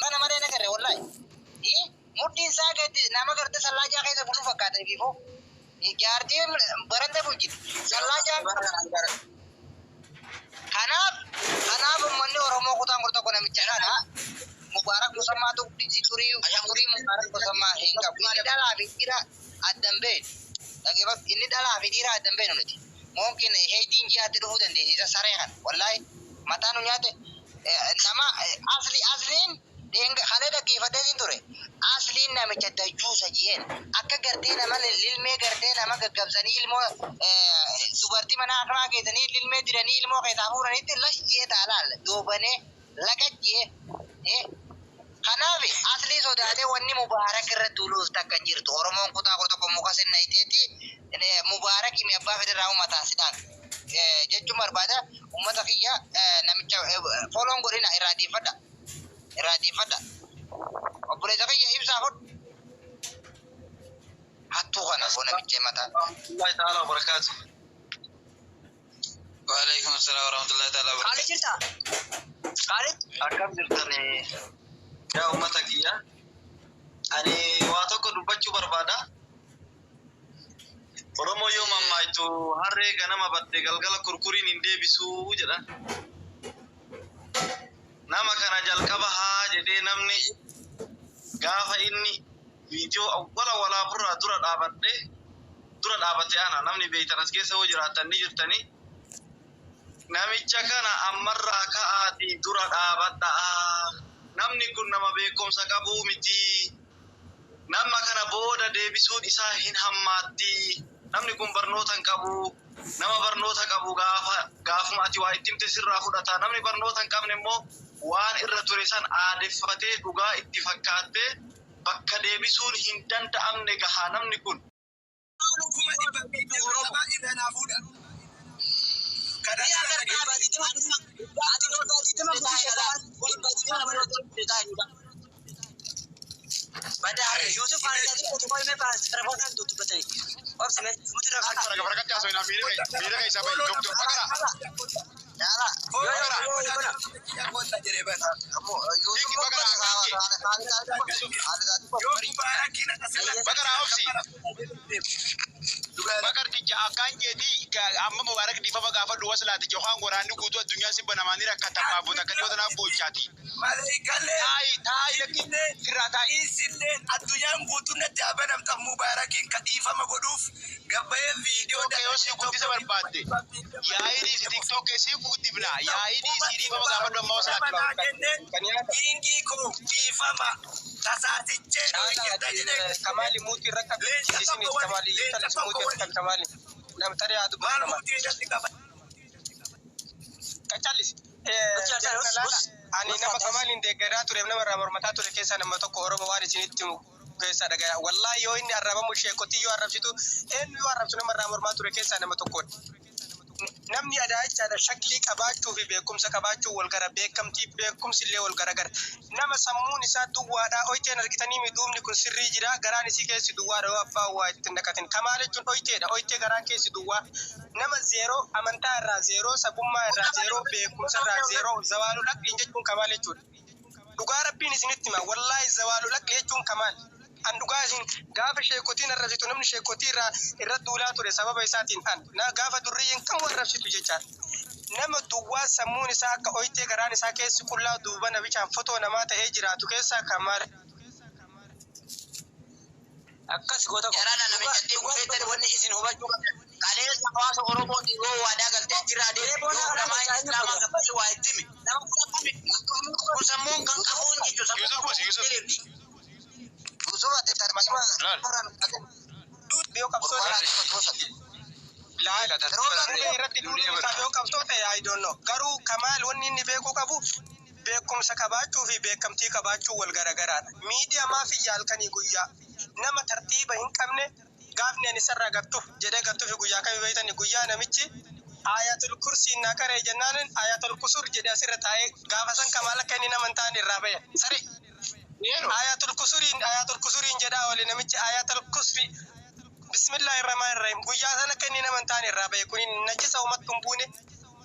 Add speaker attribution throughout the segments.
Speaker 1: Kana malee nagarre wallahi. Mudhiin isaa gadi nama garte sallaajaa keessa buluu fakkaata ififoo. Jaartiin baranda bulchiti. Sallaajaa. Kanaaf uummanni Oromoo kutaan 11 namicha kana Mubaarak Musammaatu xurii xurii Mubaarak Musammaa hin qabu. Inni dhalaa fi dhiira addan beenu. Dhaggeeffadhu, inni dhalaa fi dhiira addan beenu nuti. Moonkin heetiin ji'aatti dhufuu dandeessi isa saree kana. Wallaahi mataa nu nyaate nama asli asliin kalee dhaggeeffadheetiin ture. Asliin namicha dajjuusa jeen akka gartee nama lilmee gartee nama gaggabsanii ilmoo dubartii mana akraa keessanii lilmee diranii ilmoo keessaa fuudhanitti lash jee taalaal doobanee laqa jee. Kanaaf aslii sodaatee wanni Mubaarak irra duuluuf takka hin jirtu. Oromoon kutaa 11 muka sinnayiteeti Mubaarak himi abbaa fedherraa uummataa sidhaan jechuun barbaada. Uummata kiyya, namicha follow godhina, irraa deeffadha. Irraa deeffadha. Obboleessa kiyya ibsaa fudhu. Hattuu kana boo namicha mataa.
Speaker 2: الله تعالى وبركاته.
Speaker 3: وعليكم السلام ورحمة الله تعالى
Speaker 4: Kaalid
Speaker 3: وبركاته.
Speaker 4: jirta? Kaalid?
Speaker 2: Akkam jirtani yaa uummata kiyya? Ani waa tokko dubbachuu barbaada. Oromoo yoo mammaayitu harree ganama badde galgala kurkuriin hin deebisuu jedhan. Nama kana jalqaba haa jedhee namni gaafa inni viidiyoo awwala walaaburraa dura dhaabadhe dura dhaabate ana namni beeytan as keessa yoo jiraattan ni jirtanii. Namicha kana ammarraa ka'aatii dura dhaabadhaa. Namni kun nama beekumsa qabuu miti. Nama kana booda deebisuun isaa hin hammaatti. Namni kun barnoota hin qabu. Nama barnoota qabu gaafa gaafuma ati waa itti himte sirraa fudhata. Namni barnoota hin qabne immoo waan irra ture san aadeffatee dhugaa itti fakkaattee bakka deebisuun hin danda'amne gahaa namni kun.
Speaker 5: 220,000 irra naa fuudha. Kana
Speaker 4: Ni agartee ati 20 fuudhii 20. Badaa Yusuf Kaalid protocol mee telefoon dubbatanii. Obsi mee muti rakkata.
Speaker 6: Harka barakatti haasofnaa miira keessaa bahi. Doktor Bakara.
Speaker 1: Yaala.
Speaker 6: Bakara.
Speaker 5: Kota jedhee bana.
Speaker 1: Yusuf
Speaker 6: Hiiki Bakara akkaan
Speaker 1: Kaalid.
Speaker 5: Yoo Mubaarakiin asirratti
Speaker 6: Bakara obsi. Bakarticha akkaan jeetii amma Mubaarak dhiifama gaafadhu waslaati johaan waraanni guutuu addunyaa si banamaanii rakkatan baabota akka dhiyoo tanaaf boochaati.
Speaker 5: Maleekallee
Speaker 6: Taayi taayi lakki sirraa taayi.
Speaker 5: Isillee addunyaan guutuun natti haa banamtan Mubaarakiin ka dhiifama godhuuf gabbayee viidiyoo
Speaker 6: TikTok yoo si guddisa barbaadde yaa'ii si TikTok si guddifna yaa'ii si dhiifama gaafadhu amma waslaati.
Speaker 5: Ingii koo dhiifama tasaasichee
Speaker 7: Caalaa
Speaker 5: jedhee
Speaker 7: Kamaali muutii irra qabi. Isin Kamaali intalas muutii irra qabi Kamaali. Namtari haa dubbatu
Speaker 5: maal
Speaker 7: nama.
Speaker 5: muutii irratti qaba.
Speaker 7: Qacallis. Ani nama Kamaaliin deeggaraa tureef nama irraa mormataa ture keessaa nama tokko Oromoo waan isinitti himu keessaa dhagaya. Wallaahi yoo inni arrabamu sheekotii yoo arrabsitu eenyu yoo arrabsu nama irraa mormaa ture keessaa nama tokkodha. Namni adaa jechaadha shaklii qabaachuu fi beekumsa qabaachuu wal gara, beekamtii beekumsi illee wal garagara. Nama sammuun isaa duwwaadha oyteen argitanii miduumni kun sirrii jira, garaan isii keessi duwwaadha yoo abbaan waa itti naqatin. Kamaal jechuun oyteedha, oytee garaan keessi duwwaa. Nama zeeroo, amantaa irraa zeeroo, sabummaa irraa zeeroo, beekumsa irraa zeeroo, zawaaluu dhaqliin jechuun kamaal jechuudha. Dhugaa rabbiin isinitti hima, wallaahi zawaaluu dhaqli jechuun kamaal. An dhugaa isin gaafa sheekotiin arrabsitu namni sheekotii irraa irra duulaa ture sababa isaatiin an na gaafa durriyyiin kamuu arrabsitu jechaadha. Nama duwwaa sammuun isaa akka oytee garaan isaa keessi qullaa duuba nabichaan fotoo namaa ta'ee jiraatu keessaa kamaal.
Speaker 4: Akkas goota koo.
Speaker 3: Jarana namicha dhufeettan wanni isin hubachuu qabdan. Kaleessa hawaasa Oromoo dhiyoo waadaa galtee achirraa deemte yoo ulamaa islaamaa gabbate waa itti hime. Kun sammuun kan qabuun jechuun sammuun
Speaker 6: Yusuf buusi Yusuf.
Speaker 3: diriirti.
Speaker 1: Yusuf ati tartiiba
Speaker 6: Laal.
Speaker 7: Yoo qabsoo ta'e laal muree irratti duuluun isaa yoo qabsoo ta'e I don't know. Garuu Kamaal wanni inni beekuu qabu beekumsa qabaachuu fi beekamtii qabaachuu wal garagaraadha. Miidiyaa maaf iyya halkanii guyyaa nama tartiiba hin qabne gaafni ani isarraa gattuuf jedhee gattuuf guyyaa kami beeytani guyyaa namichi ayatul kursiin naa qaree jennaanin ayatul kusur jedhee asirra taa'ee gaafa san Kamaal akka inni nama hin taane irraa bahe. Sare ayatul kusuriin jedhaa oli namichi ayatul kusfi bismillaahi rahmaani rahiim guyyaa sana akka inni nama hin taane irraa bahe kun najisa uummattu hin buune.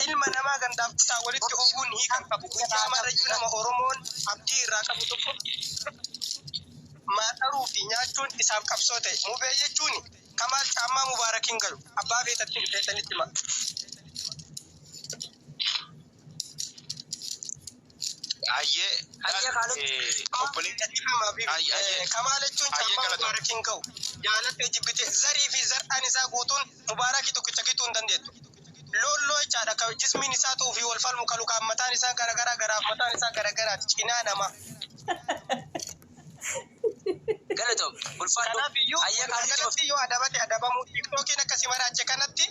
Speaker 7: Ilma namaa gandaaf kutaa walitti oofuun hiikan qabu. Guyyaa marrayyuu nama Oromoon abdii irraa qabu tokko maaxaruu fi nyaachuun isaaf qabsoo ta'e. Mubee jechuun Kamaal caammaa Mubaarakiin galu. Abbaa feetatti feetanitti hima.
Speaker 6: Ayyee.
Speaker 4: Ayyee Kaalid.
Speaker 6: Obboleessa. Ayyee.
Speaker 7: Kamaal jechuun
Speaker 6: Ayyee
Speaker 7: caammaa
Speaker 6: galatoom.
Speaker 7: Mubaarakiin gahu. Jaalattee jibbite zarii fi zar'aan isaa guutuun Mubaarakii tokkicha gituu hin dandeettu. Loolloo jechaadha kan jismiin isaa ta'uu fi wal falmu kalu kan mataan isaa garagaraa garaaf mataan isaa garagaraati cinaa namaa.
Speaker 4: Galatoom. Ulfaadhu.
Speaker 7: Kanaaf iyyuu
Speaker 4: Ayyee
Speaker 7: walumaa
Speaker 4: Kaalid.
Speaker 7: galatti yoo adabate adabamuu tiiktookiin akkasii maraache kanatti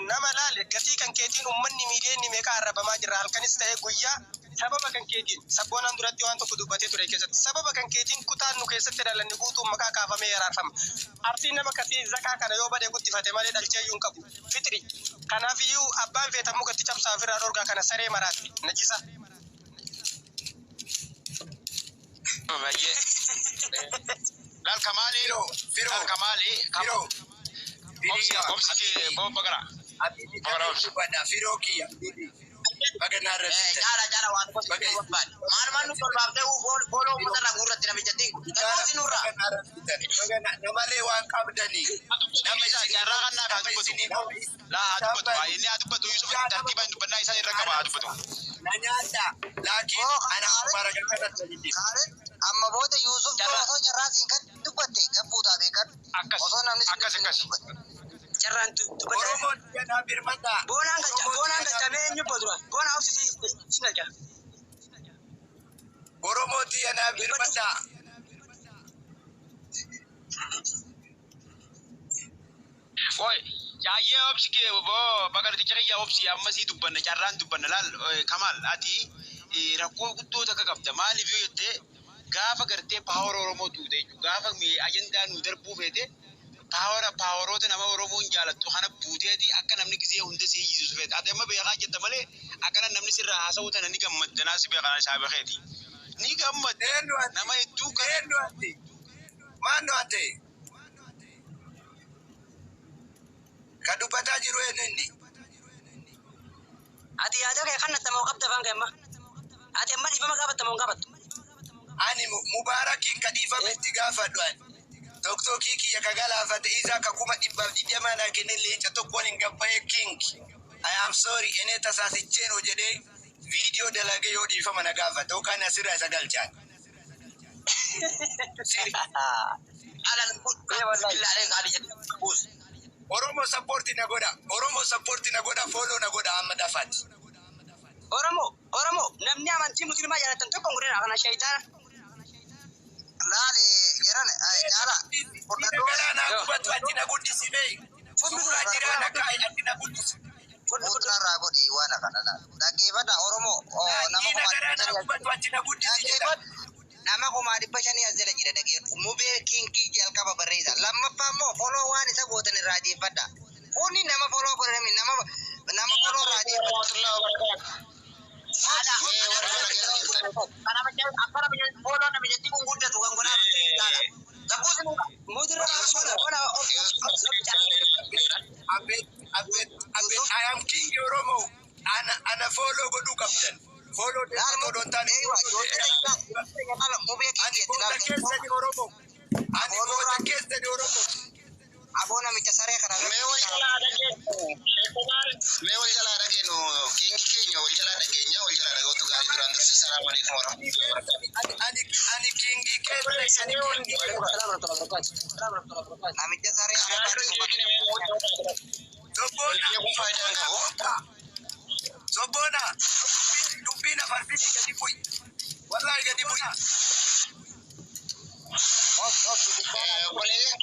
Speaker 7: nama laale gatii kan keetiin uummanni miiliyoonni meeqa arrabamaa jira halkanis ta'ee guyyaa sababa kan keetiin sabboonaan duratti waan tokko dubbatee ture keessatti sababa kan keetiin kutaan nu keessatti dhalanne guutuun maqaa kaafamee yaraarfama. Artiin nama kasii zakaa kana yoo badee guddifate malee dhalchee iyyuu hin qabu. Fixri. Kanaaf iyyuu abbaan feetamuu gatti cabsaa ofirraa dhorgaa kana saree maraatti najisa.
Speaker 6: Ayyee. Laal Kamaali.
Speaker 5: Firoo, firoo,
Speaker 6: Laal Kamaali.
Speaker 5: firoo.
Speaker 6: Obsi obsi kee boo bagara. Bagara obsi.
Speaker 5: Dubbadha firoo kiyya. Baga naa rabsitan.
Speaker 3: Jaala jaala waan tokko sitti barbaade. Maal maal nu tolfaaftee fooloo uummata irraa guurratti namicha tiin. Galmooti nurraa.
Speaker 5: Baga naa rabsitan. Baga namalee waan qabdanii. Nama
Speaker 6: Jaarraa kan naaf haa dubbatu. Laa haa dubbatu. Inni haa dubbatu. Yusuf tartiibaan dubbannaa isaa irra qaba haa dubbatu.
Speaker 5: Na nyaadha. Laakiin ana Mubaaraka kanatti walitti.
Speaker 1: Kaalid amma booda Yuusuf osoo jarraatiin kan dubbatte gabbuutaa beekan.
Speaker 6: Akkas
Speaker 1: Osoo namni sin
Speaker 6: akkas akkas.
Speaker 1: dubbatte.
Speaker 4: Carraan dubbata.
Speaker 5: Oromoon ganaa birmadha.
Speaker 4: Boonaan galcha. Boonaan galcha mee eenyu dura. Boonaa obsi si galcha.
Speaker 5: Oromooti ganaa birmadha.
Speaker 6: Oi, yaayyee obsi kee boo bagarticha kiyya obsi amma sii dubbanna carraan dubbanna laal Kamaal ati rakkoo guddoo takka qabda maaliif yoo jettee gaafa gartee paawara Oromoo tuute jechuudha gaafa ajandaa nuu darbuu feete paawara paawaroota nama Oromoon jaalattu kana buuteeti akka namni gisee hunda sii hiisisu feete ati amma beekaa jetta malee akkana namni sirraa haasa'uu tana ni gammaddanaa si beekaa isaa beekeeti ni gammadda
Speaker 5: Eenyu ati?
Speaker 6: nama hedduu kana
Speaker 5: Eenyu ati? Maannu ati? Ka dubbataa jiru eenyu inni?
Speaker 4: Ati yaada kee kan nattamoo qabda afaan kee amma. Ati amma dhiifama gaafattamoo hin gaafattu.
Speaker 5: Ani Mubaarakiin ka dhiifame itti gaafadhu ani. Toktokii kiyya ka galaafate isaa ka 220,000 naa kenne leenca tokkoon hin gabbaye king. I am sorry ene tasaasicheenoo jedhee viidiyoo dalagee yoo dhiifama na gaafate yookaan asirraa isa galchaan. Siri.
Speaker 3: Alan billaalee Kaalid jedhu. Buus.
Speaker 5: Oromo support na godha. Oromo support na godha. Follow na godha amma dafaati.
Speaker 4: Oromoo Oromoo namni amantii musliimaa jaalatan tokko hin godhina kana shayitaana.
Speaker 1: Laali jaran jaala
Speaker 5: Diina garaa naa gubatu ati na guddisi bee. Suuraa jiraa na kaa'i ati na guddisi.
Speaker 4: Fudhu fudhu.
Speaker 1: Mutrarraa godhi waan kana laal. Dhaggeeffadha Oromoo nama
Speaker 5: Diina
Speaker 1: kuma
Speaker 5: garaa
Speaker 1: dhibba
Speaker 5: naa
Speaker 1: shanii
Speaker 5: gubatu ati na guddisi jedha.
Speaker 1: dhaggeeffadhu. Nama 500,000 as jala jira dhaggeeffadhu. Mubee kinkii jalqaba barreessa. Lammaffaa immoo foloo waan isa gootan irraa deeffadha. Kuni nama foloo godhame nama nama foloo irraa deeffadha.
Speaker 3: Haadha. Akkana fooloo namicha tiin kun guddatu kan godhaa jaala. Gabbuusi nurraa.
Speaker 4: Mudurra boona boona obsi obsi carraa.
Speaker 5: Abet, abet, abet. I am king Oromo. Ana, ana follow godhuu qabdan. Follow
Speaker 1: Laal
Speaker 5: deemtoo don't taane.
Speaker 1: eewa ijoollee laal mubee
Speaker 5: Ani
Speaker 1: kinkii
Speaker 5: goota
Speaker 1: laal
Speaker 5: keessani Oromo. Ani goota keessani Oromo.
Speaker 1: aboo namicha saree kana
Speaker 2: Mee wal jalaa dhageenyu. Mee wal jalaa dhageenyu. Kingi keenya wal jalaa dhageenya wal jalaa dhagootu gaarii duraan dursi salaamu alaikum warahmatullahi wabarakatuh.
Speaker 5: Ani, ani, ani kingi keessani. Ani kingi keessani.
Speaker 4: Salaam warahmatullahi wabarakatuh. Salaam warahmatullahi wabarakatuh.
Speaker 1: namicha saree
Speaker 5: Sobboona,
Speaker 2: Kun faayidaan qabu.
Speaker 5: sobboona. Dubbiin afarsini gadi bu'i. Wallahi gadi bu'i.
Speaker 2: Obboleeyyan